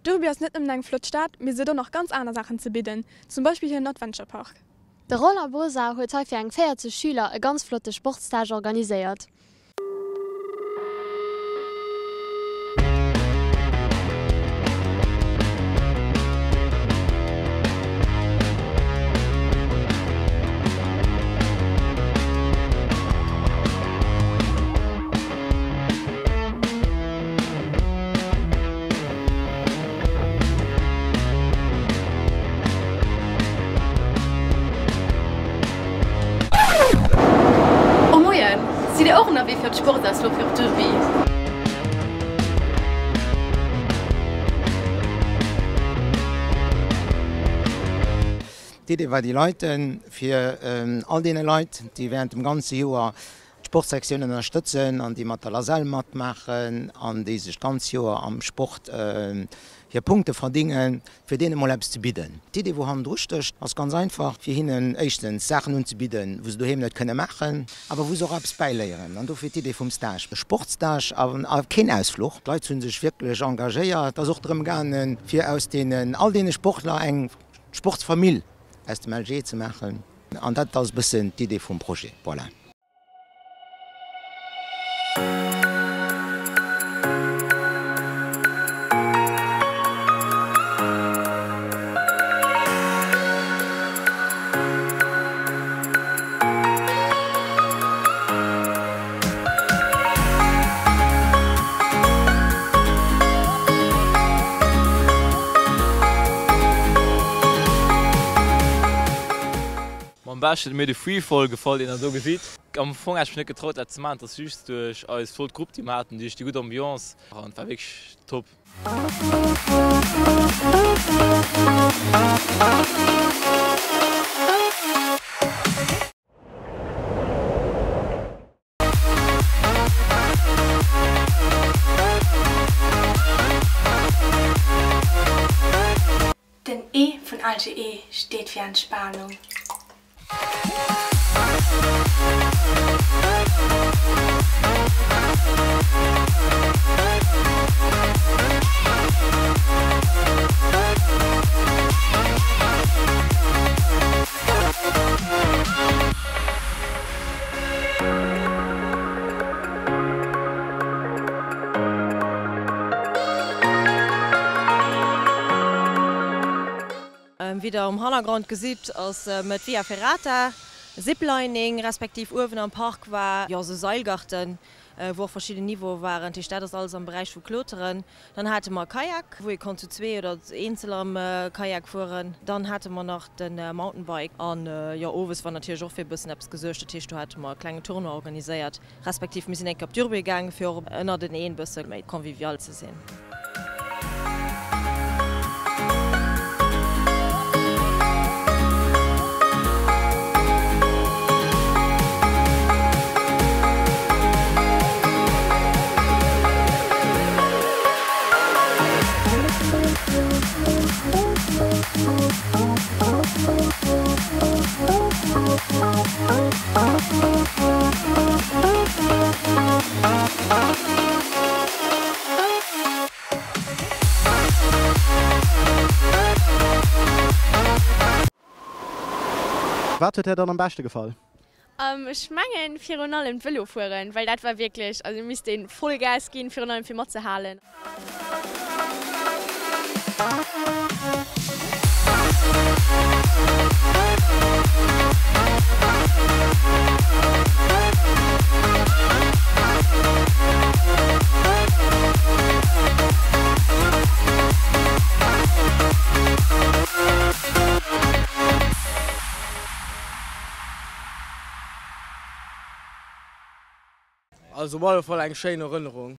Derby ass net nëmmen eng flott Stad, mee se huet och nach ganz aner Saachen ze bidden, zum Beispill hiren Adventure Park. De Roland Bosa huet hei fir eng 40 Schüler e ganz flotte Sportstage organiséiert. Oh moien, sidd dir och ënnerwee fir op d'Sportausfluch fir op Durbuy? D'Idee war déi Leiten, fir all deene Leit, déi während dem ganze Joer d'Sportsektioun ënnerstëtzen an déi mat der LASEL matmaachen an déi sech d'ganz Joer am Sport hir Punkte verdingen, fir deene mol eppes ze bidden. D'Idee wou hannendru stécht ass ganz einfach, fir hinnen éischtens Saachen unzebidden, wou se doheem net kënne maachen, awer wou se och eppes bäiléieren. An dofir d'Idee vum Stage, e Sportstage a keen Ausfluch. D'Leit hu sech wierklech engagéiert. Et ass och drëm gaangen, fir aus deenen all deene Sportler eng Sportsfamill aus dem LG ze maachen. An dat ass e bëssen d'Idee vum Projet. Voilà. Am beschten huet mir de Freefall gefall deen der do gesitt. Am Fong hätt ech mech net getraut dat ze maan, et ass just duerch eis flott Grupp déi mer haten, duerch déi gutt Ambiance an et war wierklech top. Den E vun AGE steet fir Entspanung. Wéi der um Hannergrond gesitt ass d'Via Ferrata, Ziplining, respektiv uewen am Park war jo esou Seilgarten wou och verschidden Niveaue waren. Dat heescht dat ass alles am Beräich vu Kloteren. Dann hate mer Kayak, wou ee konnt zu zwee oder eenzel am Kayak fueren. Dann hate mer nach de Mountainbike an jo owes war natierlech och fir e bëssen eppes gesuergt. Dat heescht do hate mer e klengen Tournoi organiséiert, respektiv mir sinn eng Kéier op Durbuy gaangen, fir och ënnerteneen e bësse méi convivial ze sinn. Wat huet där dann am beschte gefall? Ech mengen virun allem d'Vëlo fueren, well dat war wierklech, also misst een voll Gas ginn, virun allem fir matzehalen. Also op alle Fall eng schéin Erënnerung.